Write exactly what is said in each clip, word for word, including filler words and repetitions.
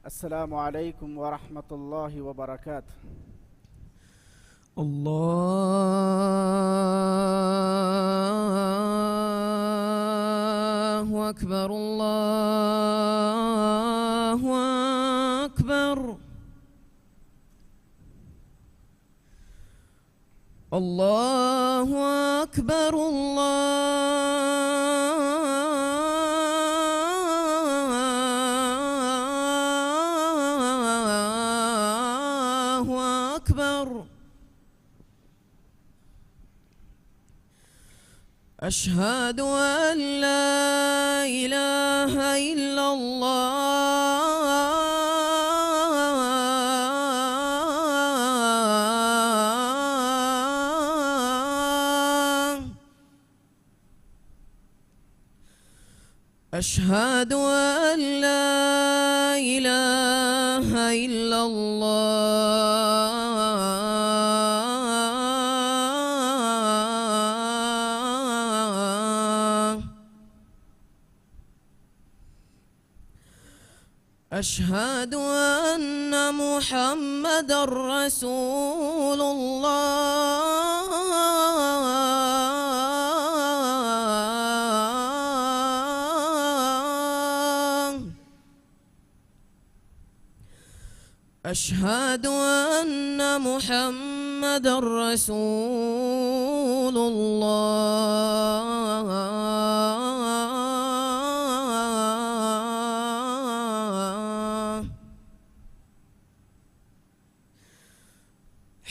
السلام عليكم ورحمة الله وبركاته. الله أكبر، الله أكبر. الله أكبر، الله أكبر. أشهد أن لا إله إلا الله. أشهد أن لا إله إلا الله. أشهد أن محمدا رسول الله. أشهد أن محمدا رسول الله.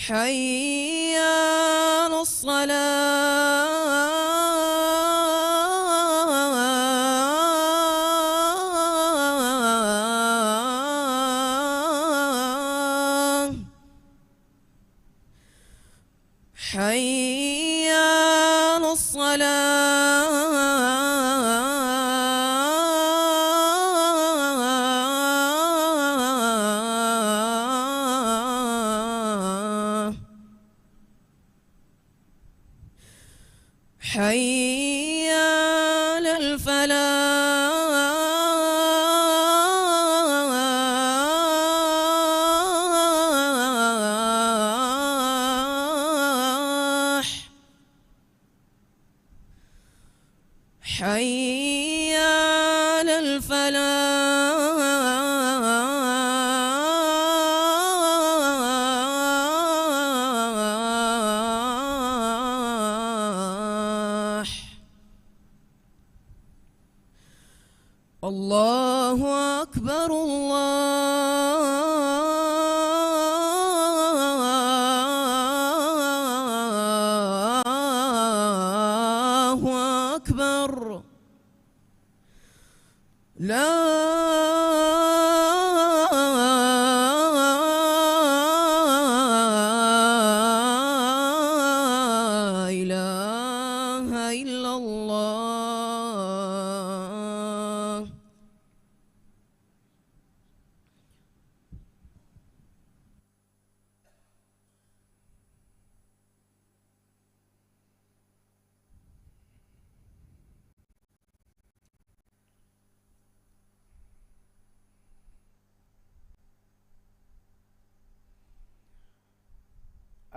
حي على الصلاة. حي على الصلاة. حي على الفلاح. حي على الفلاح. الله أكبر، الله أكبر. لا إله إلا الله.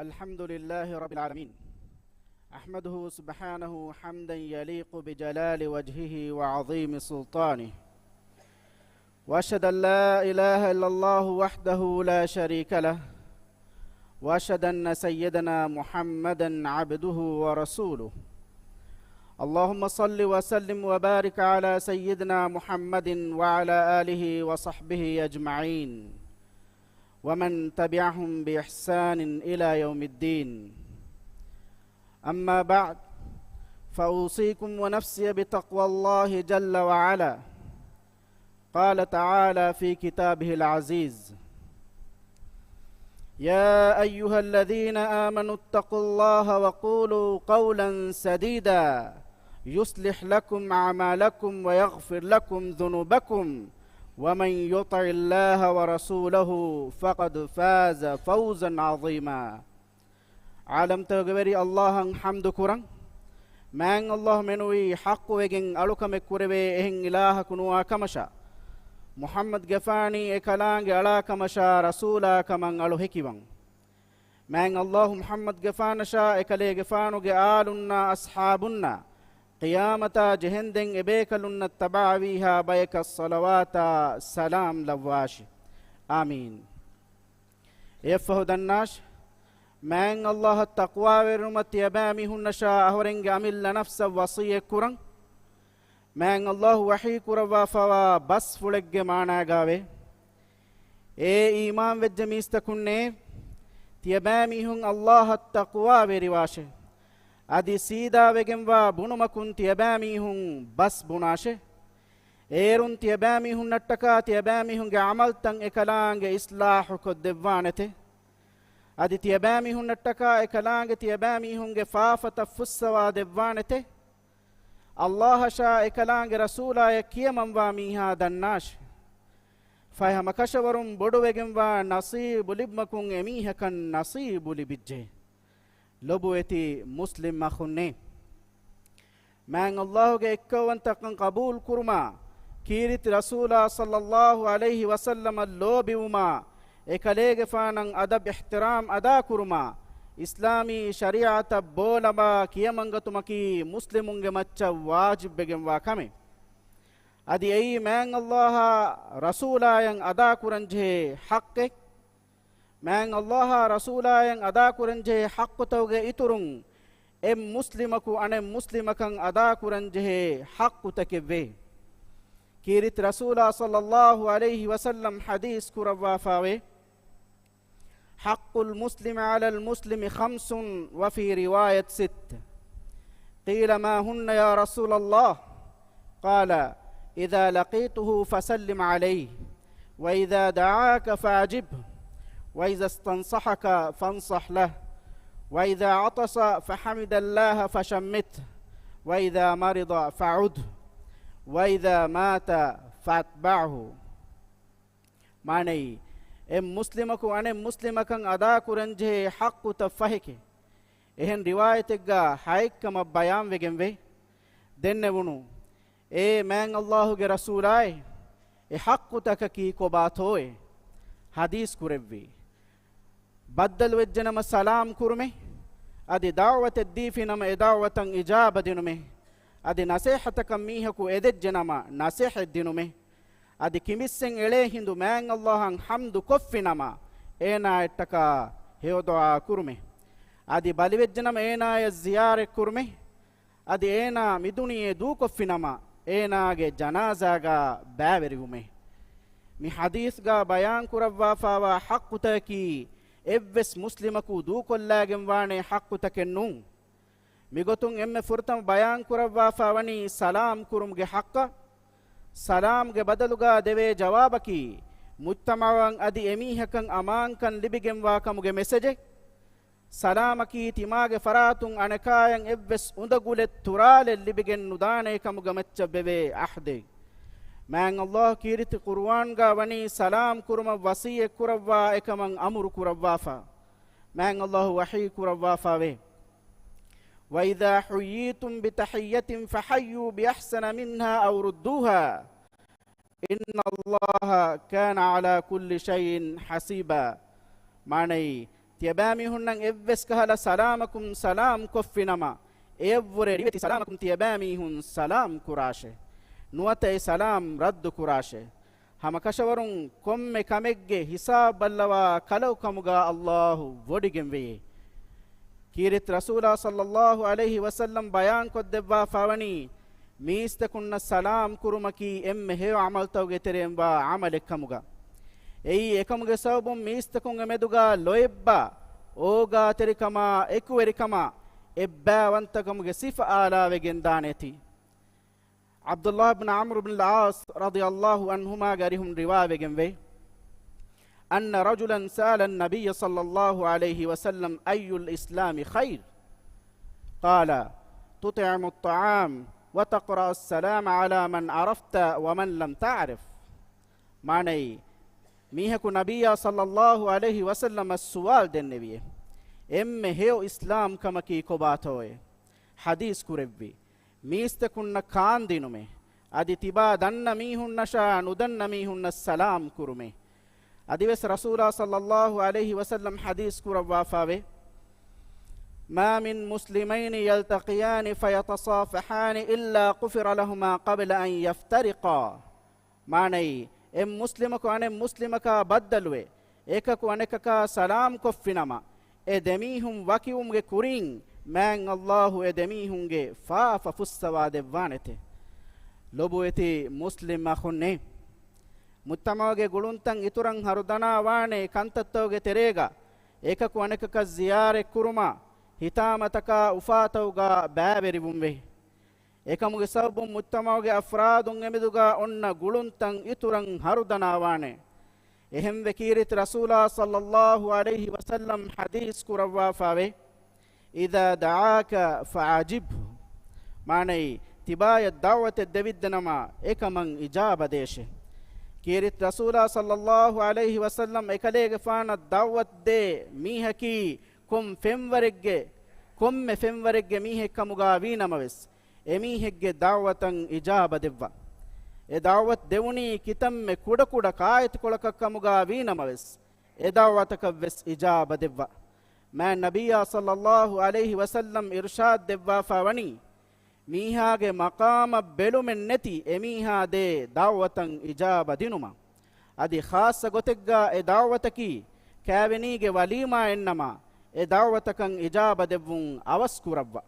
الحمد لله رب العالمين. أحمده سبحانه حمدا يليق بجلال وجهه وعظيم سلطانه. وأشهد أن لا إله إلا الله وحده لا شريك له، وأشهد أن سيدنا محمدا عبده ورسوله. اللهم صل وسلم وبارك على سيدنا محمد وعلى آله وصحبه أجمعين، ومن تبعهم بإحسان إلى يوم الدين. أما بعد، فأوصيكم ونفسي بتقوى الله جل وعلا. قال تعالى في كتابه العزيز: يا أيها الذين آمنوا اتقوا الله وقولوا قولا سديدا يصلح لكم أعمالكم ويغفر لكم ذنوبكم ومن يطع الله ورسوله فقد فاز فوزا عظيما. ޢާލަމްތަކުގެ ވެރި ﷲ އަށް ޙަމްދު ކުރަން. މާތް ﷲ މެނުވީ ޙައްޤުވެގެން އަޅުކަމެއް ކުރެވޭ އެހެން އިލާހަކު ނުވާ ކަމަށާ، މުޙައްމަދުގެފާނީ އެކަލާނގެ އަޅާކަމަށާ ރަސޫލާކަމަށް އަޅު ހެކިވަން. މާތް ﷲ މުޙައްމަދުގެފާނަށާ އެކަލޭގެފާނުގެ އާލުންނާ އަޞްޙާބުންނާ ޤިޔާމަތާ ޖެހެންދެން އެބޭކަލުންނަށް ތަބަޢަވީހާ ބަޔަކަށް ޞަލަވާތާ ސަލާމް ލައްވާށި. އާމީން. އެއަށްފަހު ދަންނާށި، މާތް ﷲ އަށް ތަޤްވާވެރިވުމަށް ތިޔަބައިމީހުންނަށާ އަހުރެންގެ އަމިއްލަ ނަފްސަށް ވަޞިއްޔަތްކުރަން. މާތް ﷲ ވަޙީ ކުރައްވާފައިވާ ބަސްފުޅެއްގެ މާނާގާވޭ، އޭ އީމާންވެއްޖެ މީސްތަކުންނޭ! ތިޔަބައިމީހުން ﷲ އަށް ތަޤްވާވެރިވާށޭ! އަދި ސީދާވެގެންވާ ބުނުމަކުން ތިޔަބައިމީހުން ބަސް ބުނާށޭ! އޭރުން ތިޔަބައިމީހުންނަށްޓަކާ ތިޔަބައިމީހުންގެ ޢަމަލުތައް އެކަލާނގެ އިޞްލާޙު ކޮށްދެއްވާނެތެ. އަދި ތިޔަބައިމީހުންނަށްޓަކާ އެކަލާނގެ ތިޔަބައިމީހުންގެ ފާފަތައް ފުއްސަވާ ދެއްވާނެތެ. ﷲ އަށާ އެކަލާނގެ ރަސޫލާޔަށް ކިޔަމަންވާ މީހާ ދަންނާށި، ފަހެ ހަމަކަށަވަރުން ބޮޑުވެގެންވާ ނަޞީބު ލިބުމަކުން އެމީހަކަށް ނަޞީބު ލިބިއްޖެ. ލޮބުވެތި މުސްލިމް އަޚުންނޭ! މާތް ﷲ ގެ އެއްކައުވަންތަކަން ޤަބޫލު ކުރުމާ، ކީރިތި ރަސޫލާ ޞައްލައްލާހު ޢަލައިހި ވަސައްލަމަށް ލޯބިވުމާ، އެކަލޭގެފާނަށް އަދަބް އިޙްތިރާމް އަދާކުރުމާ، އިސްލާމީ ޝަރީޢަތަށް ބޯލަމާ ކިޔަމަންގަތުމަކީ މުސްލިމުންގެ މައްޗަށް ވާޖިބްވެގެންވާ ކަމެއް. އަދި އެއީ މާތް ﷲއާ ރަސޫލާޔަށް އަދާކުރަންޖެހޭ ޙައްޤެއް. މާތް ﷲއާ ރަސޫލާޔަށް އަދާކުރަންޖެހޭ ޙައްޤުތަކުގެ އިތުރުން، އެއް މުސްލިމަކު އަނެއް މުސްލިމަކަށް އަދާކުރަންޖެހޭ ޙައްޤުތަކެއްވޭ. ކީރިތި ރަސޫލާ ޞައްލައްލާހު ޢަލައިހި ވަސައްލަމް ޙަދީޘް ކުރައްވާފައިވޭ، حق المسلم على المسلم خمس، وفي رواية ست. قيل: ما هن يا رسول الله؟ قال: إذا لقيته فسلم عليه، وإذا دعاك فأجبه، وإذا استنصحك فانصح له، وإذا عطس فحمد الله فشمته، وإذا مرض فعده، وإذا مات فأتبعه. މާނައީ، އެއް މުސްލިމަކު އަނެއް މުސްލިމަކަށް އަދާކުރަންޖެހޭ ޙައްޤުތައް ފަހެކޭ. އެހެން ރިވާޔަތެއްގަ ހައެއްކަމަށް ބަޔާންވެގެންވޭ. ދެންނެވުނު، އޭ މާތް ﷲ ގެ ރަސޫލާއޭ، އެ ޙައްޤުތަކަކީ ކޮބާތޯއޭ؟ ޙަދީޘް ކުރެއްވީ، ބައްދަލުވެއްޖެނަމަ ސަލާމް ކުރުމޭ، އަދި ދަޢުވަތެއް ދީފިނަމަ އެ ދަޢުވަތަށް އިޖާބަ ދިނުމޭ، އަދި ނަޞޭޙަތަކަށް މީހަކު އެދެއްޖެނަމަ ނަޞޭޙަތް ދިނުމޭ، އަދި ކިނބިއްސެން އެޅޭ ހިނދު މާތް ﷲއަށް ޙަމްދު ކޮށްފިނަމަ އޭނާއަށްޓަކާ ހެޔޮ ދުޢާ ކުރުމޭ، އަދި ބަލިވެއްޖެނަމަ އޭނާޔަށް ޒިޔާރަތް ކުރުމޭ، އަދި އޭނާ މިދުނިޔެ ދޫކޮށްފިނަމަ އޭނާގެ ޖަނާޒާގަ ބައިވެރިވުމޭ. މި ޙަދީޘްގަ ބަޔާން ކުރައްވާފައިވާ ޙައްޤުތަކަކީ އެއްވެސް މުސްލިމަކު ދޫކޮށްލާގެންވާނޭ ޙައްޤުތަކެއް ނޫން. މިގޮތުން އެންމެ ފުރަތަމަ ބަޔާން ކުރައްވާފައިވަނީ ސަލާމް ކުރުމުގެ ޙައްޤަށް. ސަލާމްގެ ބަދަލުގަ ދެވޭ ޖަވާބަކީ، މުޖްތަމަޢަށް އަދި އެމީހަކަށް އަމާންކަން ލިބިގެންވާ ކަމުގެ މެސެޖެއް. ސަލާމަކީ ތިމާގެ ފަރާތުން އަނެކާޔަށް އެއްވެސް އުނދަގުލެއް ތުރާލެއް ލިބިގެން ނުދާނޭ ކަމުގެ މައްޗަށް ވެވޭ ޢަހްދެއް. މާތް ﷲ ކީރިތި ޤުރުއާންގަ ވަނީ ސަލާމް ކުރުމަށް ވަޞިއްޔަތް ކުރައްވާ އެކަމަށް އަމުރު ކުރައްވާފަ. މާތް ﷲ ވަޙީ ކުރައްވާފައިވޭ، وإذا حييتم بتحية فحيوا بأحسن منها أو ردوها، إن الله كان على كل شيء حسيبا. މާނައީ، ތިޔަބައިމީހުންނަށް އެއްވެސް ކަހަލަ ސަލާމަކުން ސަލާމް ކޮށްފިނަމަ، އެއަށްވުރެ ރިވެތި ސަލާމަކުން ތިޔަބައިމީހުން ސަލާމް ކުރާށޭ. ނުވަތަ އެ ސަލާމް ރައްދު ކުރާށޭ. ހަމަކަށަވަރުން ކޮންމެ ކަމެއްގެ ހިސާބު ބައްލަވާ ކަލަކު ކަމުގަ ﷲ ވޮޑިގެންވެޔޭ. ކީރިތި ރަސޫލާ ޞައްލައްލާހު ޢަލައިހި ވަސައްލަމް ބަޔާންކޮށްދެއްވާފައިވަނީ، މީސްތަކުންނަށް ސަލާމް ކުރުމަކީ އެންމެ ހެޔޮ ޢަމަލުތަކުގެ ތެރެއިންވާ ޢަމަލެއް ކަމުގަ. އެއީ އެކަމުގެ ސަބަބުން މީސްތަކުންގެ މެދުގަ ލޯތްބާ، އޯގާތެރިކަމާ، އެކުވެރިކަމާ، އެއްބައިވަންތަކަމުގެ ސިފަ އާލާވެގެންދާނެތީ. ޢަބްދުﷲ ބިން ޢަމްރު ބިން އަލްޢާޞް ރަޟިޔަﷲ ޢަންހުމާގެ އަރިހުން ރިވާވެގެންވޭ، أن رجلا سأل النبي صلى الله عليه وسلم: أي الإسلام خير؟ قال: تطعم الطعام وتقرأ السلام على من عرفت ومن لم تعرف. މާނައީ، މީހަކު ނަބިއްޔާ ޞައްލައްލާހު ޢަލައިހި ވަސައްލަމަށް ސުވާލު ދެންނެވިއޭ، އެންމެ ހެޔޮ އިސްލާމް ކަމަކީ ކޮބާތޯއޭ؟ ޙަދީޘް ކުރެއްވި، މީސްތަކުންނަށް ކާންދިނުމޭ، އަދި ތިބާ ދަންނަ މީހުންނަށާ ނުދަންނަ މީހުންނަށް ސަލާމް ކުރުމޭ. އަދިވެސް ރަސޫލާ ޞައްލައްލާހު ޢަލައިހި ވަސައްލަމް ޙަދީޘް ކުރައްވާފާވޭ، ما من مسلمين يلتقيان فيتصافحان إلا غفر لهما قبل أن يفترقا. މާނައީ، އެއް މުސްލިމަކު އަނެއް މުސްލިމަކާ ބައްދަލުވެ، އެކަކު އަނެކަކާ ސަލާމް ކޮށްފިނަމަ، އެ ދެމީހުން ވަކިވުމުގެ ކުރީން މާތް ﷲ އެ ދެމީހުންގެ ފާފަ ފުއްސަވާ ދެއްވާނެތެ. ލޮބުވެތި މުސްލިމް އަޚުންނޭ! މުޖްތަމަޢުގެ ގުޅުންތައް އިތުރަށް ހަރުދަނާވާނެ ކަންތައްތަކުގެ ތެރޭގަ، އެކަކު އަނެކަކަށް ޒިޔާރަތްކުރުމާ، ހިތާމަތަކާ އުފާތަކުގަ ބައިވެރިވުންވޭ. އެކަމުގެ ސަބަބުން މުޖްތަމަޢުގެ އަފްރާދުން އެމެދުގަ އޮންނަ ގުޅުންތައް އިތުރަށް ހަރުދަނާވާނެ. އެހެންވެ ކީރިތި ރަސޫލާ ޞައްލައްލާހު ޢަލައިހި ވަސައްލަމް ޙަދީޘް ކުރައްވާފާވޭ، إذا دعاك فأجبه. މާނައީ، ތިބާޔަށް ދަޢުވަތެއް ދެވިއްޖެނަމަ، އެކަމަށް އިޖާބަ ދޭށޭ. ކީރިތި ރަސޫލާ ޞައްލައްލާހު ޢަލައިހި ވަސައްލަމް އެކަލޭގެފާނަށް ދަޢުވަތު ދޭ މީހަކީ ކޮން ފެންވަރެއްގެ، ކޮންމެ ފެންވަރެއްގެ މީހެއްކަމުގަ ވީނަމަވެސް، އެމީހެއްގެ ދަޢުވަތަށް އިޖާބަ ދެއްވާ. އެ ދަޢުވަތު ދެވުނީ ކިތަންމެ ކުޑަކުޑަ ކާއެތިކޮޅަކަށް ކަމުގަ ވީނަމަވެސް، އެ ދަޢުވަތަކަށްވެސް އިޖާބަ ދެއްވާ. މާތް ނަބިއްޔާ ޞައްލައްލާހު ޢަލައިހި ވަސައްލަމް އިރުޝާދު ދެއްވާފަ ވަނީ، މީހާގެ މަޤާމަށް ބެލުމެއް ނެތި އެމީހާ ދޭ ދަޢުވަތަށް އިޖާބަ ދިނުމަށް. އަދި ޚާއްޞަ ގޮތެއްގަ އެ ދަޢުވަތަކީ ކާވެނީގެ ވަލީމާއެއްނަމަ، އެ ދަޢުވަތަކަށް އިޖާބަ ދެއްވުން އަވަސް ކުރައްވާ.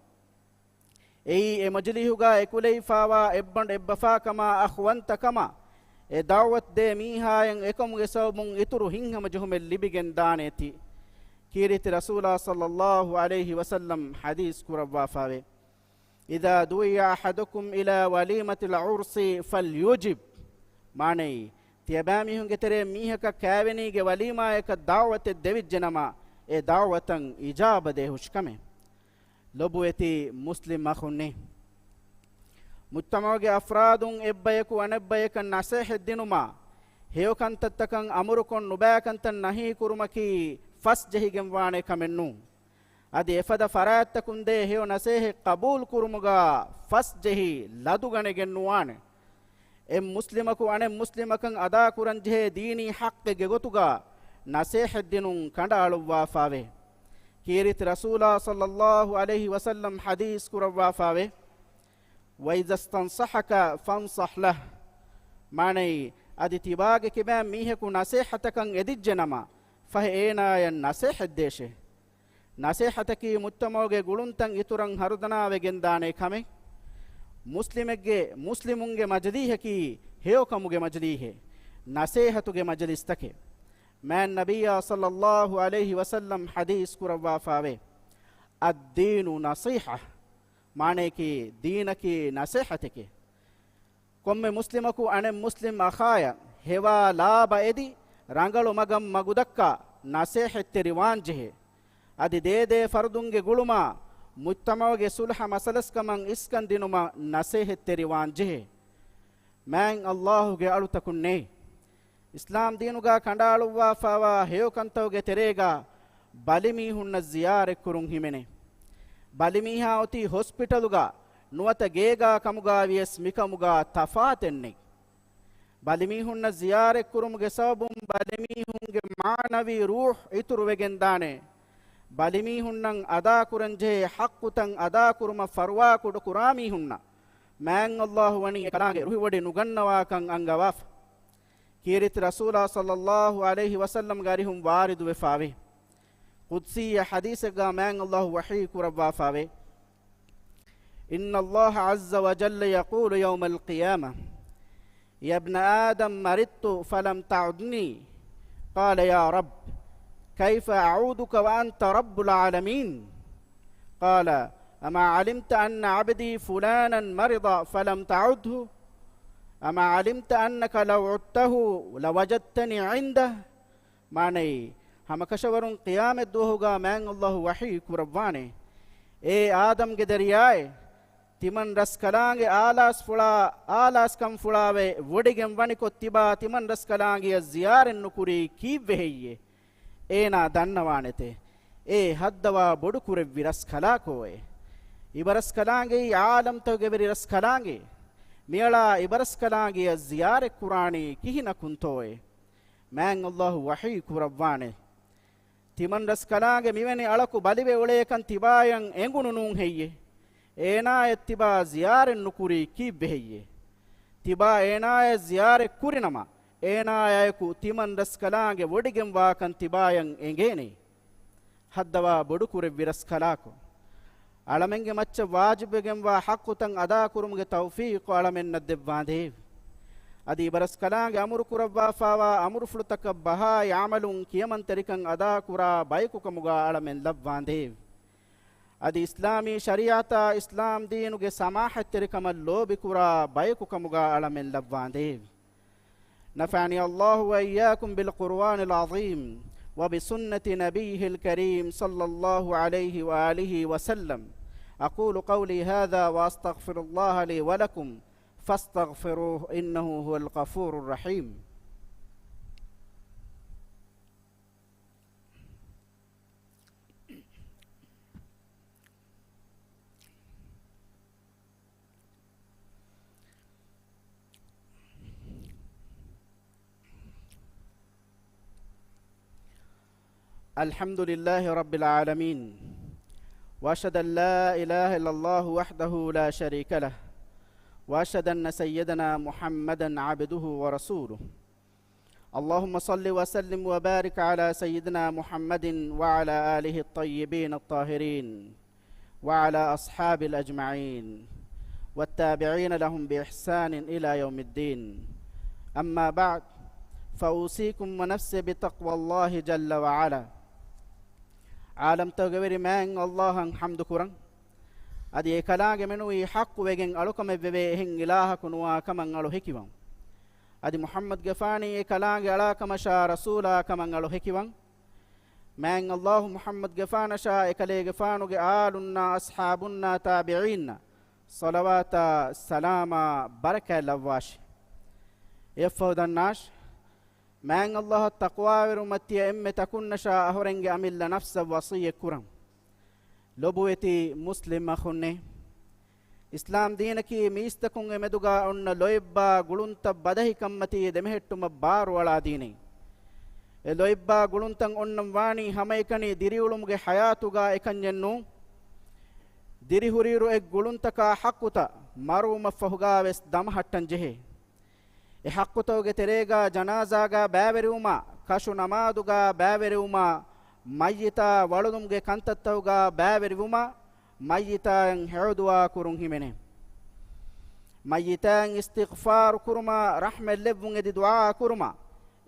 އެއީ އެ މަޖިލީހުގަ އެކުލެވިފާވާ އެއްބަނޑު އެއްބަފާކަމާ އަޚްވަންތަކަމާ، އެ ދަޢުވަތު ދޭ މީހާޔަށް އެކަމުގެ ސަބަބުން އިތުރު ހިތްހަމަޖެހުމެއް ލިބިގެން ދާނެތީ. ކީރިތި ރަސޫލާ ޞައްލައްލާހު ޢަލައިހި ވަސައްލަމް ޙަދީޘް ކުރައްވާފާވޭ، إذا دعي أحدكم إلى وليمة العرس فليجب. މާނައީ، ތިޔަބައިމީހުންގެ ތެރެއިން މީހަކަށް ކާވެނީގެ ވަލީމާޔަކަށް ދަޢުވަތެއް ދެވިއްޖެނަމަ، އެ ދަޢުވަތަށް އިޖާބަ ދޭ ހުށިކަމޭ. ލޮބުވެތި މުސްލިމް އަޚުންނޭ! މުޖްތަމަޢުގެ އަފްރާދުން އެއްބަޔަކު އަނެއްބަޔަކަށް ނަސޭހަތް ދިނުމާ، ހެޔޮ ކަންތައްތަކަށް އަމުރުކޮށް ނުބައި ކަންތައް ނަހީ ކުރުމަކީ ފަސްޖެހިގެން ވާނެ ކަމެއް ނޫން. އަދި އެފަދަ ފަރާތްތަކުން ދޭ ހެޔޮ ނަސޭހަތް ޤަބޫލު ކުރުމުގަ ފަސްޖެހި ލަދުގަނެގެން ނުވާނެ. އެއް މުސްލިމަކު އަނެއް މުސްލިމަކަށް އަދާކުރަންޖެހޭ ދީނީ ޙައްޤެއްގެ ގޮތުގަ ނަސޭހަތް ދިނުން ކަނޑައަޅުއްވާފާވޭ. ކީރިތި ރަސޫލާ ޞައްލައްލާހު ޢަލައިހި ވަސައްލަމް ޙަދީޘް ކުރައްވާފާވޭ، وإذا استنصحك فانصح له. މާނައީ، އަދި ތިބާގެ ކިބައިން މީހަކު ނަސޭހަތަކަށް އެދިއްޖެނަމަ، ފަހެ އޭނާޔަށް ނަސޭހަތް ދޭށޭ. ނަސޭހަތަކީ މުޖްތަމަޢުގެ ގުޅުންތައް އިތުރަށް ހަރުދަނާވެގެންދާނެ ކަމެއް. މުސްލިމެއްގެ، މުސްލިމުންގެ މަޖިލީހަކީ ހެޔޮކަމުގެ މަޖިލީހެއް، ނަސޭހަތުގެ މަޖިލިސްތަކެއް. މާތް ނަބިއްޔާ ޞައްލައްލާހު ޢަލައިހި ވަސައްލަމް ޙަދީޘް ކުރައްވާފާވޭ، الدين نصيحة. މާނަޔަކީ، ދީނަކީ ނަސޭހަތެކޭ. ކޮންމެ މުސްލިމަކު އަނެއް މުސްލިމް އަޚާޔަށް ހެވާ ލާބަ އެދި، ރަނގަޅު މަގަށް މަގުދައްކާ ނަސޭހަތްތެރިވާންޖެހޭ. އަދި ދޭދޭ ފަރުދުންގެ ގުޅުމާ، މުޖްތަމަޢުގެ ޞުލްޙަ މަސަލަސްކަމަށް އިސްކަން ދިނުމަށް ނަސޭހަތްތެރިވާންޖެހޭ. މާތް ﷲ ގެ އަޅުތަކުންނޭ! އިސްލާމް ދީނުގަ ކަނޑައަޅުއްވާފާވާ ހެޔޮކަންތަކުގެ ތެރޭގަ ބަލިމީހުންނަށް ޒިޔާރަތްކުރުން ހިމެނޭ. ބަލިމީހާ އޮތީ ހޮސްޕިޓަލުގަ ނުވަތަ ގޭގަ ކަމުގަ ވިޔަސް މިކަމުގަ ތަފާތެއް ނެތް. ބަލިމީހުންނަށް ޒިޔާރަތްކުރުމުގެ ސަބަބުން ބަލިމީހުންގެ މާނަވީ ރޫޙު އިތުރުވެގެންދާނެ. ބަލިމީހުންނަށް އަދާކުރަންޖެހޭ ޙައްޤުތައް އަދާކުރުމަށް ފަރުވާކުޑަކުރާ މީހުންނަށް މާތް ﷲ ވަނީ އެކަލާނގެ ރުހިވޮޑި ނުގަންނަވާކަން އަންގަވާފަ. ކީރިތި ރަސޫލާ ޞައްލައްލާހު ޢަލައިހި ވަސައްލަމްގެ އަރިހުން ވާރިދުވެފާވޭ. ޤުދްސީ ޙަދީޘެއްގަ މާތް ﷲ ވަޙީ ކުރައްވާފާވޭ، إن الله عز وجل يقول يوم القيامة، يا ابن آدم مرضت فلم تعدني. قال يا رب، كيف أعودك وأنت رب العالمين؟ قال، أما علمت أن عبدي فلانا مرض فلم تعده؟ أما علمت أنك لو عدته لوجدتني عنده؟ މާނައީ، ހަމަކަށަވަރުން ޤިޔާމަތްދުވަހުގަ މާތް ﷲ ވަޙީ ކުރައްވާނެ، އޭ އާދަމްގެ ދަރިޔާއޭ! ތިމަން ރަސްކަލާނގެ އާލާސްފުޅާ، އާލާސްކަންފުޅާވެ ވޮޑިގެން ވަނިކޮށް ތިބާ ތިމަން ރަސްކަލާނގެއަށް ޒިޔާރަތް ނުކުރީ ކީއްވެ ހެއްޔޭ؟ އޭނާ ދަންނަވާނެތެ، އޭ ހައްދަވާ ބޮޑުކުރެއްވި ރަސްކަލާކޯއޭ؟ އިބަރަސްކަލާނގެއީ އާލަމްތަކުގެ ވެރި ރަސްކަލާނގެ. މިއަޅާ އިބަރަސްކަލާނގެއަށް ޒިޔާރަތްކުރާނީ ކިހިނަކުންތޯއޭ؟ މާތް ﷲ ވަޙީ ކުރައްވާނެ. ތިމަންރަސްކަލާނގެ މިވެނި އަޅަކު ބަލިވެ އުޅޭކަން ތިބާޔަށް އެނގުނު ނޫން ހެއްޔޭ؟ އޭނާޔަށް ތިބާ ޒިޔާރަތް ނުކުރީ ކީއްވެ ހެއްޔޭ؟ ތިބާ އޭނާޔަށް ޒިޔާރަތް ކުރިނަމަ، އޭނާޔާއެކު ތިމަންރަސްކަލާނގެ ވޮޑިގެންވާކަން ތިބާޔަށް އެނގޭނެ. ހައްދަވާ ބޮޑުކުރެއްވި ރަސްކަލާކޮ، އަޅަމެންގެ މައްޗަށް ވާޖިބުވެގެންވާ ޙައްޤުތައް އަދާކުރުމުގެ ތައުފީޤު އަޅަމެންނަށް ދެއްވާނދޭވެ. އަދި އިބަރަސްކަލާނގެ އަމުރުކުރައްވާފާވާ އަމުރުފުޅުތަކަށް ބަހާއި ޢަމަލުން ކިޔަމަންތެރިކަން އަދާކުރާ ބަޔަކުކަމުގާ އަޅަމެން ލައްވާނދޭވެ. އަދި އިސްލާމީ ޝަރީޢަތާ އިސްލާމް ދީނުގެ ސަމާޙަތްތެރިކަމަށް ލޯބިކުރާ ބަޔަކުކަމުގާ އަޅަމެން ލައްވާނދޭވެ. نفعني الله وإياكم بالقرآن العظيم وبسنة نبيه الكريم صلى الله عليه وآله وسلم. أقول قولي هذا وأستغفر الله لي ولكم فاستغفروه إنه هو الغفور الرحيم. الحمد لله رب العالمين، وأشهد أن لا إله إلا الله وحده لا شريك له، وأشهد أن سيدنا محمدا عبده ورسوله. اللهم صل وسلم وبارك على سيدنا محمد وعلى آله الطيبين الطاهرين وعلى أصحابه أجمعين والتابعين لهم بإحسان إلى يوم الدين. أما بعد، فأوصيكم ونفسي بتقوى الله جل وعلا. ޢާލަމްތަކުގެ ވެރި މާތް ﷲ އަށް ޙަމްދު ކުރަން. އަދި އެކަލާނގެ މެނުވީ ޙައްޤުވެގެން އަޅުކަމެއްވެވޭ އެހެން އިލާހަކު ނުވާ ކަމަށް އަޅު ހެކިވަން. އަދި މުޙައްމަދުގެފާނީ އެކަލާނގެ އަޅާކަމަށާ ރަސޫލާ ކަމަށް އަޅު ހެކިވަން. މާތް ﷲ މުޙައްމަދުގެފާނަށާ އެކަލޭގެފާނުގެ އާލުންނާ އަޞްޙާބުންނާ ތާބިޢީންނަށް ޞަލަވާތާ ސަލާމާ ބަރަކާތް ލައްވާށި. އެއަށްފަހު ދަންނާށި، މާތް ﷲ އަށް ތަޤްވާވެރިވުމަށް ތިޔަ އެންމެ ތަކުންނަށާ އަހުރެންގެ އަމިއްލަ ނަފްސަށް ވަޞިއްޔަތް ކުރަން. ލޮބުވެތި މުސްލިމް އަޚުންނޭ! އިސްލާމް ދީނަކީ މީސްތަކުންގެ މެދުގާ އޮންނަ ލޯތްބާ ގުޅުންތައް ބަދަހިކަންމަތީ ދެމެހެއްޓުމަށް ބާރުއަޅާ ދީނެއް. އެ ލޯތްބާ ގުޅުންތައް އޮންނަން ވާނީ ހަމައެކަނި ދިރިއުޅުމުގެ ޙަޔާތުގާ އެކަންޏެއް ނޫން. ދިރިހުރިއިރު އެ ގުޅުންތަކާ ޙައްޤުތައް މަރުވުމަށްފަހުގާވެސް ދަމަހައްޓަން ޖެހޭ. އެ ޙައްޤުތަކުގެ ތެރޭގާ ޖަނާޒާގާ ބައިވެރިވުމާ، ކަށު ނަމާދުގާ ބައިވެރިވުމާ، މައްޔިތާ ވަޅުލުމުގެ ކަންތައްތަކުގާ ބައިވެރިވުމާ، މައްޔިތާއަށް ހެޔޮދުޢާ ކުރުން ހިމެނޭ. މައްޔިތާއަށް އިސްތިޣްފާރު ކުރުމާ، ރަޙްމަތް ލެއްވުން އެދި ދުޢާ ކުރުމާ،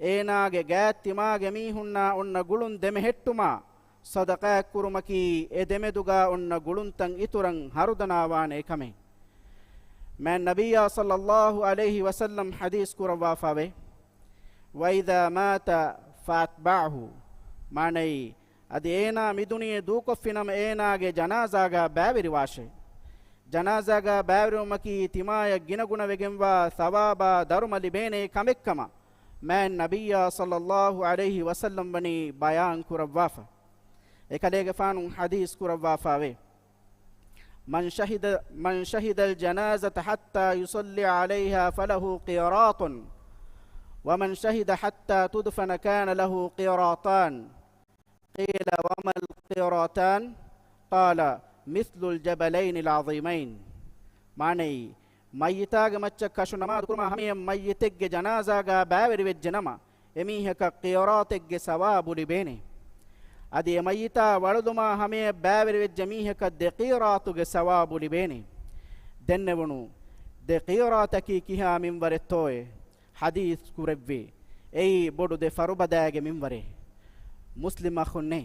އޭނާގެ ގާތް ތިމާގެ މީހުންނާ އޮންނަ ގުޅުން ދެމެހެއްޓުމާ، ޞަދަޤާތް ކުރުމަކީ އެ ދެމެދުގާ އޮންނަ ގުޅުންތައް އިތުރަށް ހަރުދަނާވާނެ ކަމެއް. މާތް ނަބިއްޔާ ޞައްލައްލާހު ޢަލައިހި ވަސައްލަމް ޙަދީޘް ކުރައްވާފައެވެ. وإذا مات فأتبعه، މާނައީ، އަދި އޭނާ މިދުނިޔެ ދޫކޮށްފިނަމަ އޭނާގެ ޖަނާޒާގާ ބައިވެރިވާށޭ. ޖަނާޒާގާ ބައިވެރިވުމަކީ ތިމާޔަށް ގިނަގުނަވެގެންވާ ޘަވާބާ ދަރުމަ ލިބޭނޭ ކަމެއްކަމަށް މާތް ނަބިއްޔާ ޞައްލައްލާހު ޢަލައިހި ވަސައްލަމް ވަނީ ބަޔާން ކުރައްވާފަ. އެކަލޭގެފާނު ޙަދީޘް ކުރައްވާފައެވެ. من شهد، من شهد الجنازة حتى يصلى عليها فله قيراط، ومن شهد حتى تدفن كان له قيراطان. قيل وما القيراطان؟ قال مثل الجبلين العظيمين. މާނައީ، މައްޔިތާގެ މައްޗަށް ކަށު ނަމާދު ކުރުމާ ހަމަޔަށް މައްޔިތެއްގެ ޖަނާޒާގާ ބައިވެރިވެއްޖެ ނަމަ، އެމީހަކަށް ޤިރާތެއްގެ ސަވާބު ލިބޭނެ. އަދި އެ މައްޔިތާ ވަޅުލުމާ ހަމަޔަށް ބައިވެރިވެއްޖެ މީހަކަށް ދެ ޤިރާތުގެ ސަވާބު ލިބޭނެ. ދެންނެވުނު، ދެ ޤިރާތަކީ ކިހާ މިންވަރެއްތޯއޭ؟ ޙަދީޘް ކުރެއްވި. އެއީ ބޮޑު ދެ ފަރުބަދާގެ މިންވަރެއް. މުސްލިމް އަޚުންނޭ!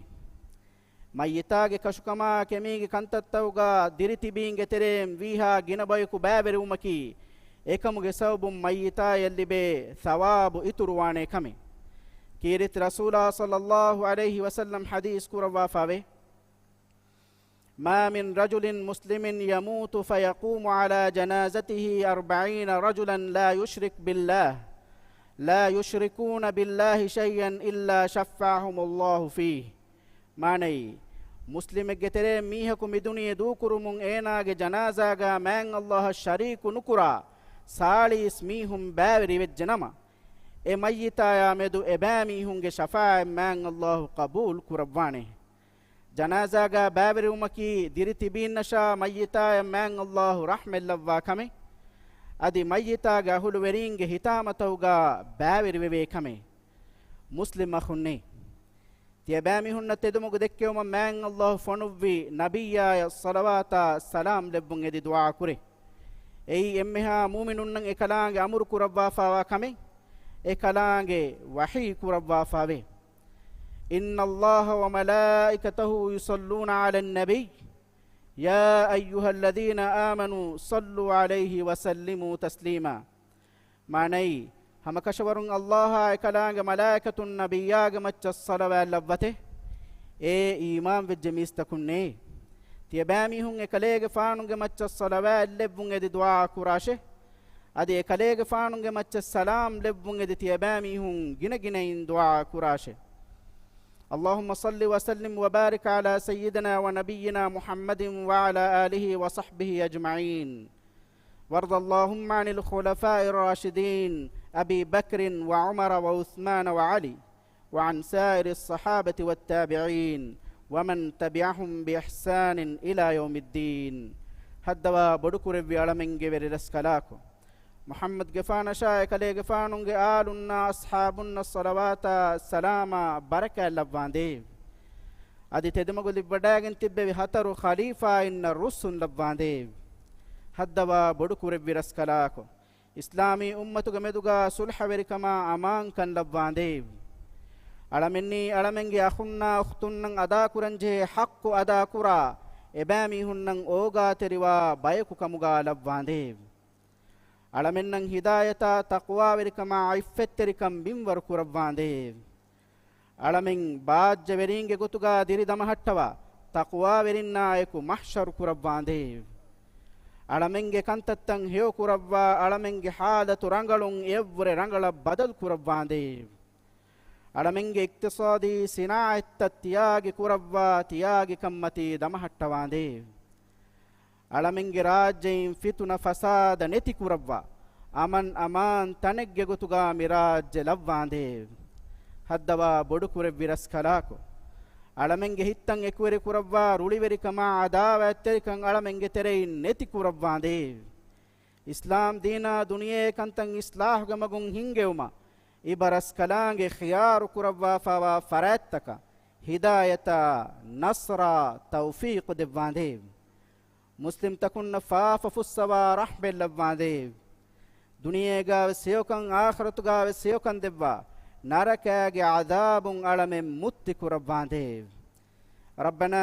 މައްޔިތާގެ ކަށުކަމާ ކެމީގެ ކަންތައްތަކުގާ ދިރިތިބީންގެ ތެރޭން ވީހާ ގިނަ ބަޔަކު ބައިވެރިވުމަކީ، އެކަމުގެ ސަބަބުން މައްޔިތާޔަށް ލިބޭ ޘަވާބު އިތުރުވާނޭ ކަމެއް. ކީރިތި ރަސޫލާ ޞައްލައްލާހު ޢަލައިހި ވަސައްލަމް ޙަދީޘް ކުރައްވާފައެވެ. ما من رجل مسلم يموت فيقوم على جنازته أربعين رجلا لا يشرك بالله، لا يشركون بالله شيئا إلا شفعهم الله فيه. މާނައީ، މުސްލިމެއްގެ ތެރޭން މީހަކު މިދުނިޔެ ދޫކުރުމުން އޭނާގެ ޖަނާޒާގާ މާތް ﷲ އަށް ޝަރީކު ނުކުރާ، ސާޅީސް މީހުން ބައިވެރިވެއްޖެ ނަމަ، އެ މައްޔިތާޔާ މެދު އެބައިމީހުންގެ ޝަފާޢަތް މާތް ﷲ ޤަބޫލު ކުރައްވާނެ. ޖަނާޒާގަ ބައިވެރިވުމަކީ ދިރި ތިބީންނަށާ މައްޔިތާޔަށް މާތް ﷲ ރަޙްމަތްލައްވާ ކަމެއް، އަދި މައްޔިތާގެ އަހުލުވެރީންގެ ހިތާމަތަކުގަ ބައިވެރިވެވޭ ކަމެއް. މުސްލިމް އަޚުންނޭ! ތިޔަބައިމީހުންނަށް ތެދުމަގު ދެއްކެވުމަށް މާތް ﷲ ފޮނުއްވި ނަބިއްޔާޔަށް ޞަލަވާތާ ސަލާމް ލެއްވުން އެދި ދުޢާ ކުރޭ. އެއީ އެންމެހާ މުއުމިނުންނަށް އެކަލާނގެ އަމުރު ކުރައްވާފާވާ ކަމެއް، އެކަލާނގެ ވަޙީ ކުރައްވާފާވޭ. إن الله وملائكته يصلون على النبي يا أيها الذين آمنوا صلوا عليه وسلموا تسليما. މާނައީ، ހަމަކަށަވަރުން ﷲ އާ އެކަލާނގެ މަލާއިކަތުން ނަބިއްޔާގެ މައްޗަށް ޞަލަވާތް ލައްވަތޭ. އޭ އީމާންވެއްޖެ މީސްތަކުންނޭ! ތިޔަބައިމީހުން އެކަލޭގެފާނުގެ މައްޗަށް ޞަލަވާތް ލެއްވުން އެދި ދުޢާ ކުރާށޭ. އަދި އެކަލޭގެފާނުގެ މައްޗަށް ސަލާމް ލެއްވުން އެދި ތިޔަބައިމީހުން ގިނަގިނައިން ދުޢާ ކުރާށޭ. اللهم صل وسلم وبارك على سيدنا ونبينا محمد وعلى آله وصحبه أجمعين. وارض اللهم عن الخلفاء الراشدين أبي بكر وعمر وعثمان وعلي وعن سائر الصحابة والتابعين ومن تبعهم بإحسان إلى يوم الدين. ހައްދަވާ ބޮޑުކުރެއްވި އަޅަމެންގެ ވެރިރަސްކަލާކޮ، މުޙައްމަދުގެފާނަށާ އެކަލޭގެފާނުގެ އާލުންނާ އަޞްޙާބުންނަށް ޞަލަވާތާ ސަލާމާ ބަރަކާތް ލައްވާނދޭވެ. އަދި ތެދުމަގު ލިއްވަޑައިގެން ތިއްބެވި ހަތަރު ޚަލީފާއިންނަށް ރުއްސުން ލައްވާނދޭވެ. ހައްދަވާ ބޮޑުކުރެއްވި ރަސްކަލާކޮ، އިސްލާމީ އުއްމަތުގެ މެދުގަ ޞުލްޙަވެރިކަމާ އަމާންކަން ލައްވާނދޭވެ. އަޅަމެންނީ އަޅަމެންގެ އަޚުންނާ އުޚްތުންނަށް އަދާކުރަންޖެހޭ ޙައްޤު އަދާކުރާ، އެބައިމީހުންނަށް އޯގާތެރިވާ ބަޔަކު ކަމުގަ ލައްވާނދޭވެ. އަޅަމެންނަށް ހިދާޔަތާ ތަޤްވާވެރިކަމާ ޢިއްފަތްތެރިކަން މިންވަރު ކުރައްވާނދޭވެ. އަޅަމެން ބާއްޖަވެރީންގެ ގޮތުގަ ދިރި ދަމަހައްޓަވާ، ތަޤްވާވެރިންނާއެކު މަޙްޝަރު ކުރައްވާނދޭވެ. އަޅަމެންގެ ކަންތައްތައް ހެޔޮ ކުރައްވާ، އަޅަމެންގެ ޙާލަތު ރަނގަޅުން އެއަށްވުރެ ރަނގަޅަށް ބަދަލު ކުރައްވާނދޭވެ. އަޅަމެންގެ އިޤްތިޞާދީ ސިނާޢަތްތައް ތިޔާގި ކުރައްވާ، ތިޔާގި ކަންމަތީ ދަމަހައްޓަވާނދޭވެ. އަޅަމެންގެ ރާއްޖެއިން ފިތުނަ ފަސާދަ ނެތި ކުރައްވާ، އަމަން އަމާން ތަނެއްގެ ގޮތުގަ މި ރާއްޖެ ލައްވާނދޭވެ. ހައްދަވާ ބޮޑުކުރެއްވި ރަސްކަލާކޮ، އަޅަމެންގެ ހިތްތައް އެކުވެރި ކުރައްވާ، ރުޅިވެރިކަމާ ޢަދާވާތްތެރިކަން އަޅަމެންގެ ތެރެއިން ނެތި ކުރައްވާނދޭވެ. އިސްލާމް ދީނާ ދުނިޔެ ކަންތައް އިޞްލާޙުގެ މަގުން ހިންގެވުމަށް އިބަރަސްކަލާނގެ ޚިޔާރު ކުރައްވާފާވާ ފަރާތްތަކަށް ހިދާޔަތާ، ނަޞްރާ، ތައުފީޤު ދެއްވާނދޭވެ. މުސްލިމްތަކުންނަށް ފާފަ ފުއްސަވާ ރަޙްމަތް ލައްވާނދޭވެ. ދުނިޔޭގަ ވެސް ހެޔޮކަން، އާޚިރަތުގަ ވެސް ހެޔޮކަން ދެއްވާ، ނަރަކާގެ ޢަޛާބުން އަޅަމެން މުއްތި ކުރައްވާނދޭވެ. ربنا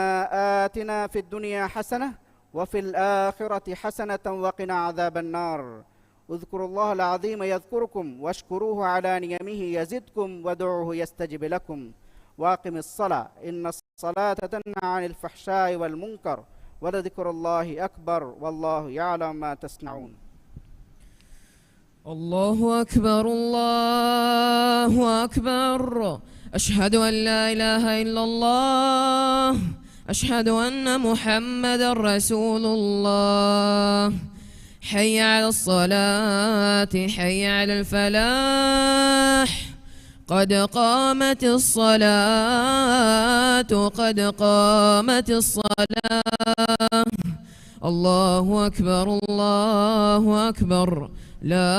آتنا في الدنيا حسنة وفي الآخرة حسنة وقنا عذاب النار. اذكروا الله العظيم يذكركم واشكروه على نعمه يزدكم وادعوه يستجب لكم. وأقم الصلاة إن الصلاة تنهى عن الفحشاء والمنكر ولذكر الله أكبر والله يعلم ما تصنعون. الله أكبر، الله أكبر. أشهد أن لا إله إلا الله. أشهد أن محمدا رسول الله. حي على الصلاة، حي على الفلاح. قد قامت الصلاة، قد قامت الصلاة. الله أكبر، الله أكبر. لا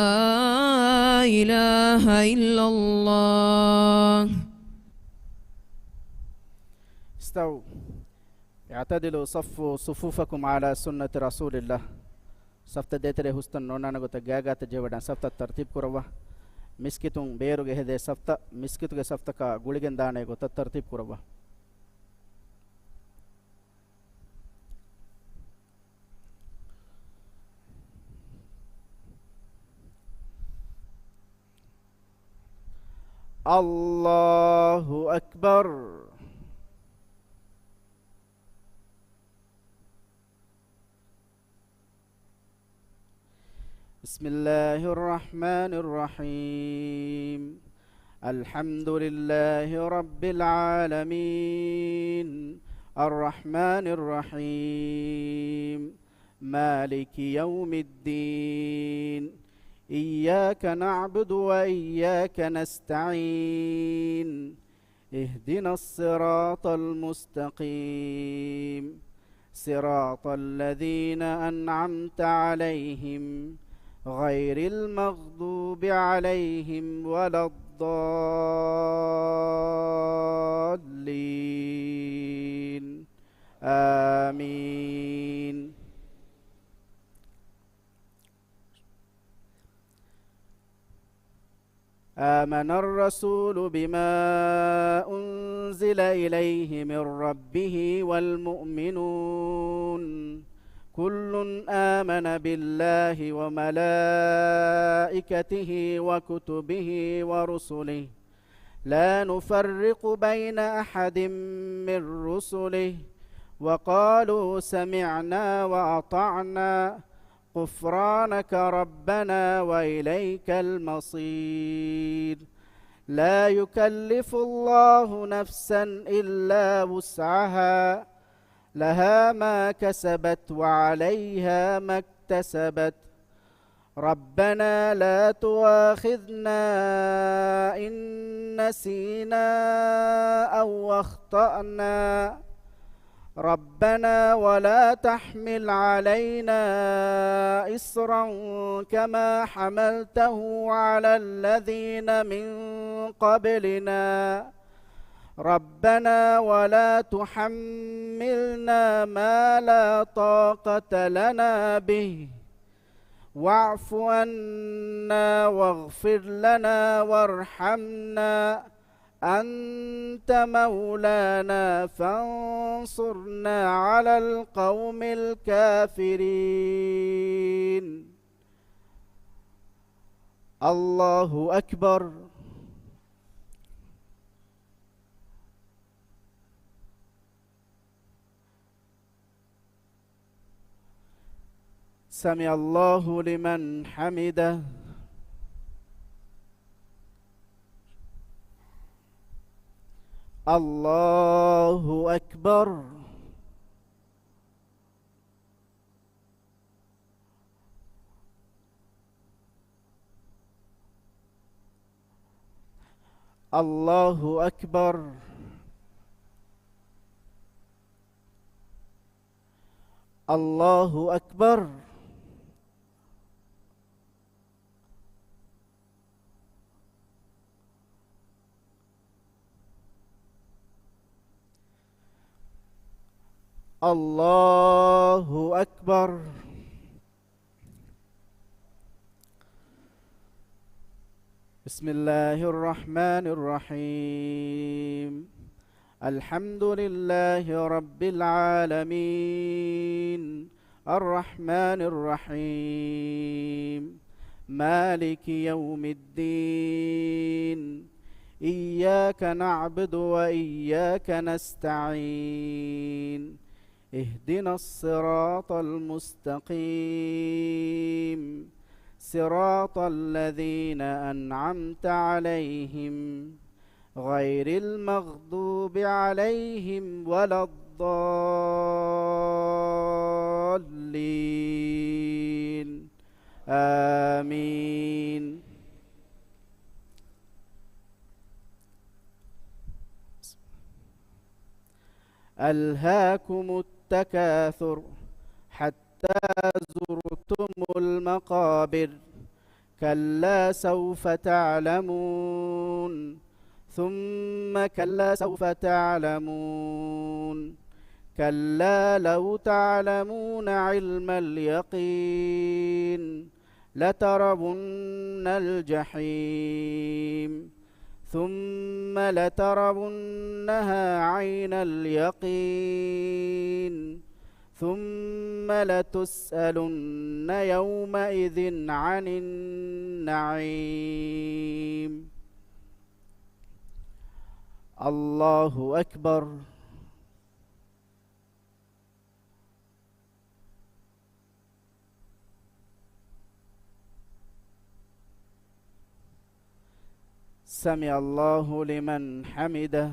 إله إلا الله. استووا. اعتدلوا، صفوا صفوفكم على سنة رسول الله. ސަފްތައް ދޭތެރޭ ހުސްތަން ނޯންނާނެ ގޮތަށް ގާގާތަށް ޖެހިވަޑައި ސަފްތައް ތަރްތީބު ކުރައްވާ. މިސްކިތުން ބޭރުގެ ހެދޭ ސަފްތައް، މިސްކިތުގެ ސަފްތަކާ ގުޅިގެން ދާނެ ގޮތަށް ތަރްތީބު ކުރައްވާ. الله أكبر. بسم الله الرحمن الرحيم. الحمد لله رب العالمين. الرحمن الرحيم. مالك يوم الدين. إياك نعبد وإياك نستعين. اهدنا الصراط المستقيم. صراط الذين أنعمت عليهم غير المغضوب عليهم ولا الضالين. آمين. آمن الرسول بما أنزل إليه من ربه والمؤمنون، كل آمن بالله وملائكته وكتبه ورسله، لا نفرق بين أحد من رسله، وقالوا سمعنا وأطعنا، غفرانك ربنا وإليك المصير. لا يكلف الله نفسا إلا وسعها، لها ما كسبت وعليها ما اكتسبت. ربنا لا تؤاخذنا إن نسينا أو أخطأنا. ربنا ولا تحمل علينا إصرا كما حملته على الذين من قبلنا. ربنا ولا تحملنا ما لا طاقة لنا به، واعف عنا واغفر لنا وارحمنا، أنت مولانا فانصرنا على القوم الكافرين. الله أكبر. سمع الله لمن حمده. الله أكبر. الله أكبر. الله أكبر. الله أكبر. بسم الله الرحمن الرحيم. الحمد لله رب العالمين. الرحمن الرحيم. مالك يوم الدين. إياك نعبد وإياك نستعين. اهدنا الصراط المستقيم. صراط الذين أنعمت عليهم غير المغضوب عليهم ولا الضالين. آمين. ألهاكم التكاثر حتى زرتم المقابر. كلا سوف تعلمون. ثم كلا سوف تعلمون. كلا لو تعلمون علم اليقين. لترون الجحيم. ثم لترونها عين اليقين. ثم لتسألن يومئذ عن النعيم. الله أكبر. سمع الله لمن حمده.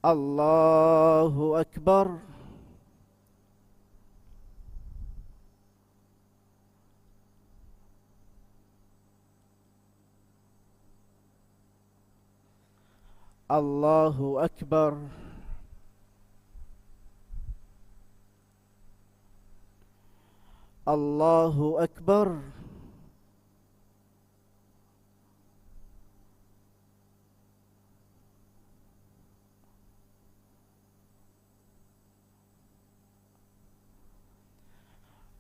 الله أكبر. الله أكبر. الله أكبر.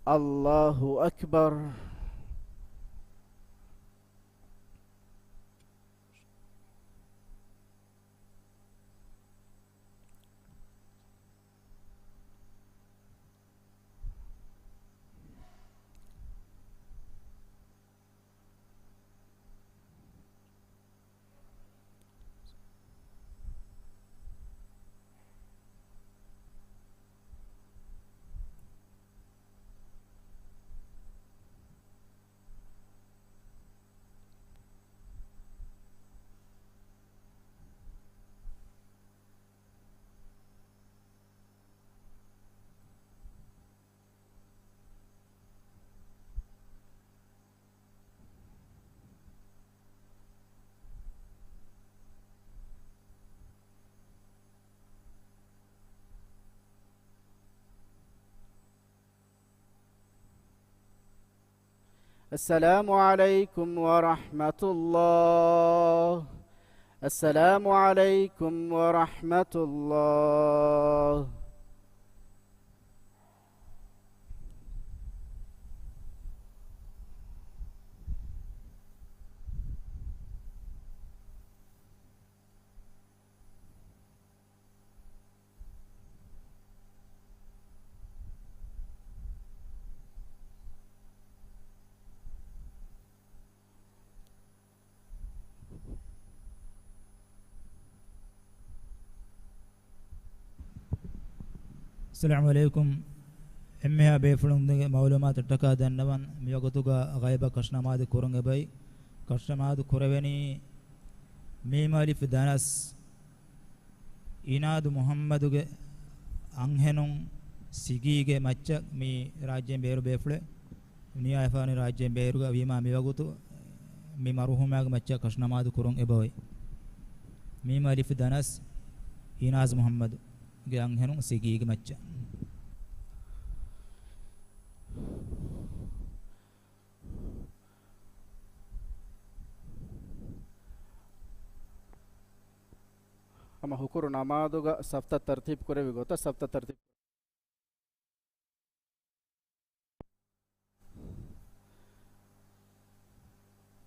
الله أكبر. السلام عليكم ورحمة الله. السلام عليكم ورحمة الله. އައްސަލާމު ޢަލައިކުމް. އެންމެހާ ބޭފުޅުންގެ މަޢުލޫމާތަށްޓަކާ ދަންނަވަން، މިވަގުތުގަ ޣައިބަށް ކަށުނަމާދު ކުރަން އެބައި. ކަށުނަމާދު ކުރެވެނީ މީމު އަލިފް ދަނަސް އިނާދު މުޙައްމަދުގެ އަންހެނުން ސިގީގެ މައްޗަށް މި ރާއްޖޭން ބޭރު ބޭފުޅެއް ނިޔާ އެފާނި ރާއްޖޭން ބޭރުގަ ވީމާ މިވަގުތު މި މަރުޙޫމާގެ މައްޗަށް ކަށުނަމާދު ކުރުން އެބައޮތް. މީމު އަލިފް ދަނަސް އިނާޒް މުޙައްމަދުގެ އަންހެނުން ސިގީގެ މައްޗަށް. ހަމަ ހުކުރު ނަމާދުގަ ސަފްތައް ތަރްތީބު ކުރެވި ގޮތަށް ސަފްތައް ތަރްތީބު.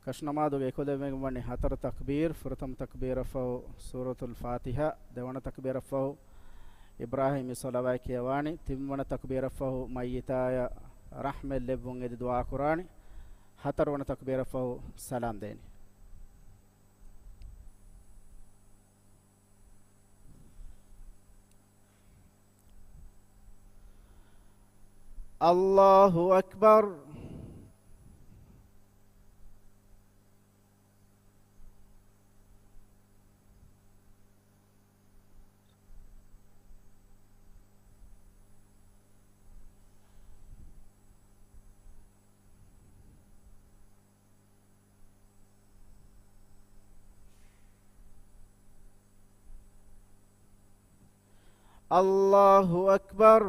ކަށުނަމާދުގެ އެކުލެވެން ވަނީ ހަތަރު ތަކްބީރު، ފުރަތަމަ ތަކްބީރަށްފަހު ސޫރަތުލް ފާތިޙާ، ދެވަނަ ތަކްބީރަށްފަހު އިބްރާހީމީ ޞަލަވާތް ކިޔަވާނީ، ތިންވަނަ ތަކްބީރަށްފަހު މައްޔިތާޔަށް ރަޙްމަތް ލެއްވުން އެދި ދުޢާ ކުރާނީ، ހަތަރުވަނަ ތަކްބީރަށްފަހު ސަލާމް ދޭނީ. الله أكبر. الله أكبر.